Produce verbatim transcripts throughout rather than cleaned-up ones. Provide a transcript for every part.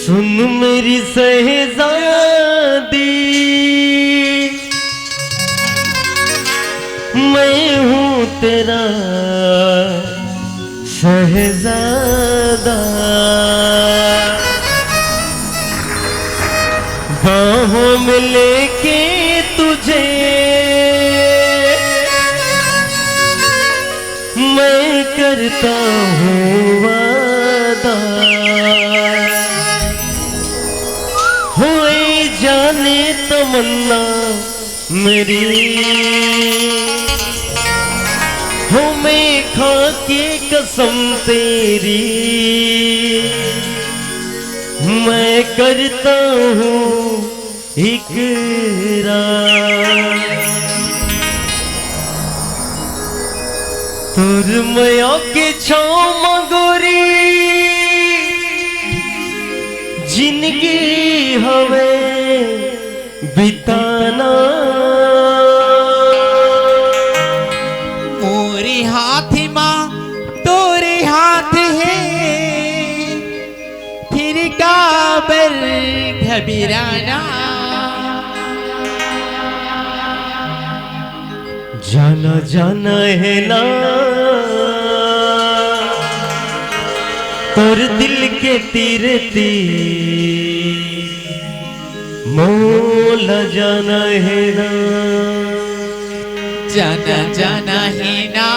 सुन मेरी शहजादी, मैं हूँ तेरा शहजादा। बाहों में लेके तुझे मैं करता हूँ वादा। होए जाने तमन्ना मेरी, हो मैं खा के कसम तेरी, मैं करता हूँ इकरार। तोर मया के छाँव म गोरी जिनगी हवे बिताना। मोरे हाथ मा तोरे हाथ हे, फिर काबर घबराना। जाना जाना हे ना तोर दिल के तीर तीर, मोला जाना हे ना। जाना जाना हे ना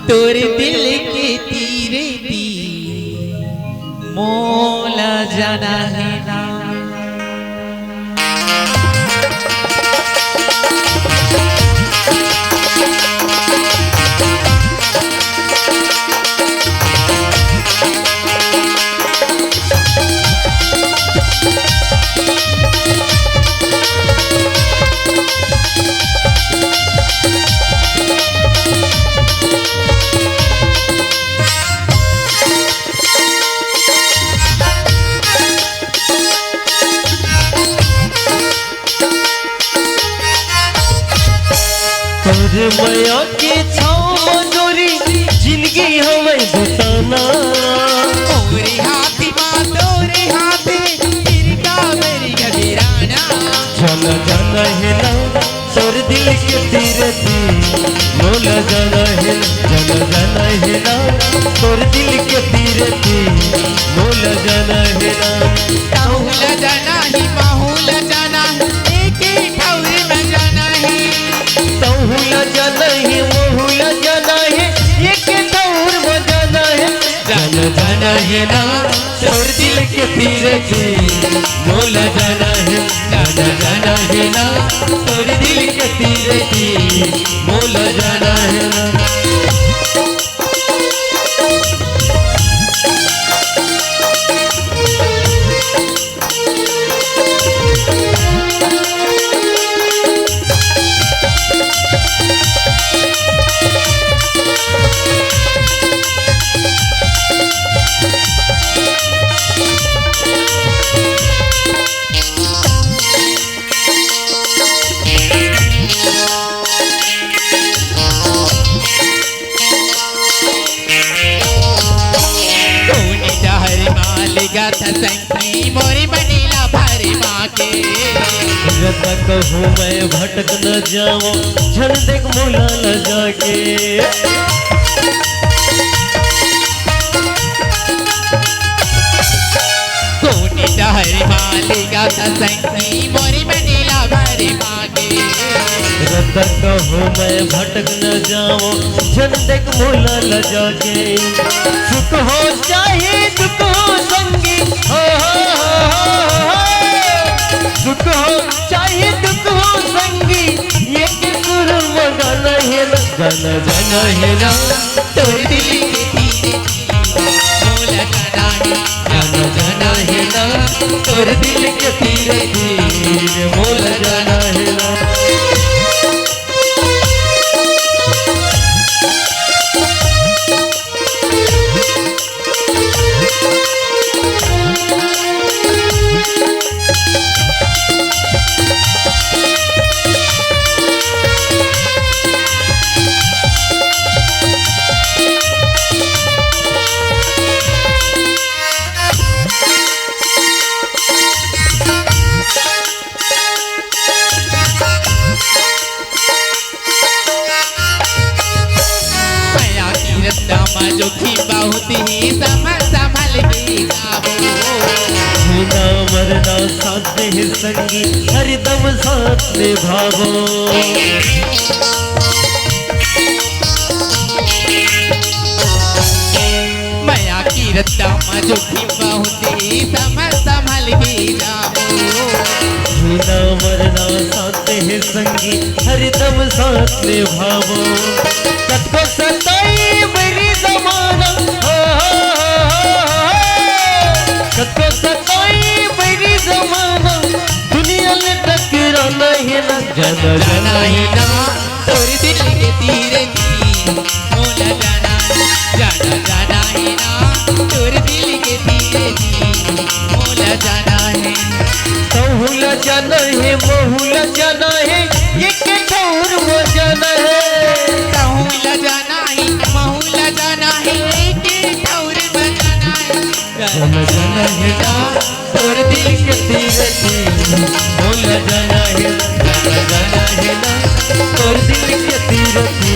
तोर दिल के तीर तीर, मोला जाना हे ना। तोर मया के छाँव म गोरी जिनगी हवय बिताना। तोरे हाथ मा तोरे हाथ, फिर काबर घबराना। जाना जाना हे ना तोर दिल के तीर तीर, मोला जाना हे ना। जाना जाना हे ना तोर दिल के तीर तीर, मोला जाना हे ना। तहुला जाना हे, महूला जाना हे, एके ठौर म जाना हे। तहुला जाना हे, महूला जाना हे, एके ठौर म जाना हे। जाना जाना हे ना तोर दिल के तीर तीर, मोला जाना हे। जाना जाना हे ना तोर दिल के तीर तीर, मोला जाना हे ना। कोनी डहर मा लेगत संगी मोरे मनेला भर मा के। रता कहूँ मैं भटक न जावं, झन देख मोला लजा के। कोनी डहर मा लेगत संगी मोरे मनेला भर मा के। रता कहूँ मैं भटक न जावं, झन देख मोला लजा के। सुख हो चाहे दुख हो संगी, हो, हो, हो, हो, हो। सुख हो चाहे दुख हो संगी, एके सुर म गाना हे ना। जाना जाना हे ना तोर दिल के तीर तीर, मोला जाना हे। जाना जाना हे ना तोर दिल के तीर तीर, मोला जाना हे ना। हे संगी, हरदम साथ निभाबो। मया के रद्दा म जोखिम बहुते, संभल संभल के जाबो। जीना मरना साथ हे संगी, हरदम साथ निभाबो। कतको सताई बइरी जमाना, हो, हो, हो। कतको सताई बइरी जमाना, दुनिया ले टकराना हे ना, जाना जाना हे ना। तोर दिल के तीर ती मोला जाना, जाना जाना हे ना। तोर दिल के तीर ती मोला जाना हे। तहूँ ला जाना हे, महूँ ला जाना हे, एक ठउर म जाना हे। तहूँ ला जाना हे, महूँ ला जाना हे, एक ठउर म जाना हे। जाना जाना हे ना, तोर दिल के तीर ती मोला जाना हे। जाना जाना हे ना, तोर दिल के तीर ती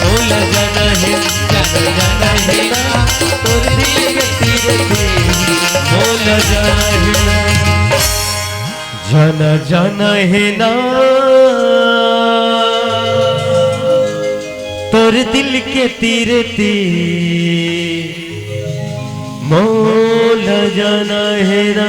मोला जाना हे। जाना जाना हे ना, तोर दिल के तीर ती मोला जाना हे ना। जाना जाना हे ना, तोर दिल के तीर ती मोला जाना हे ना।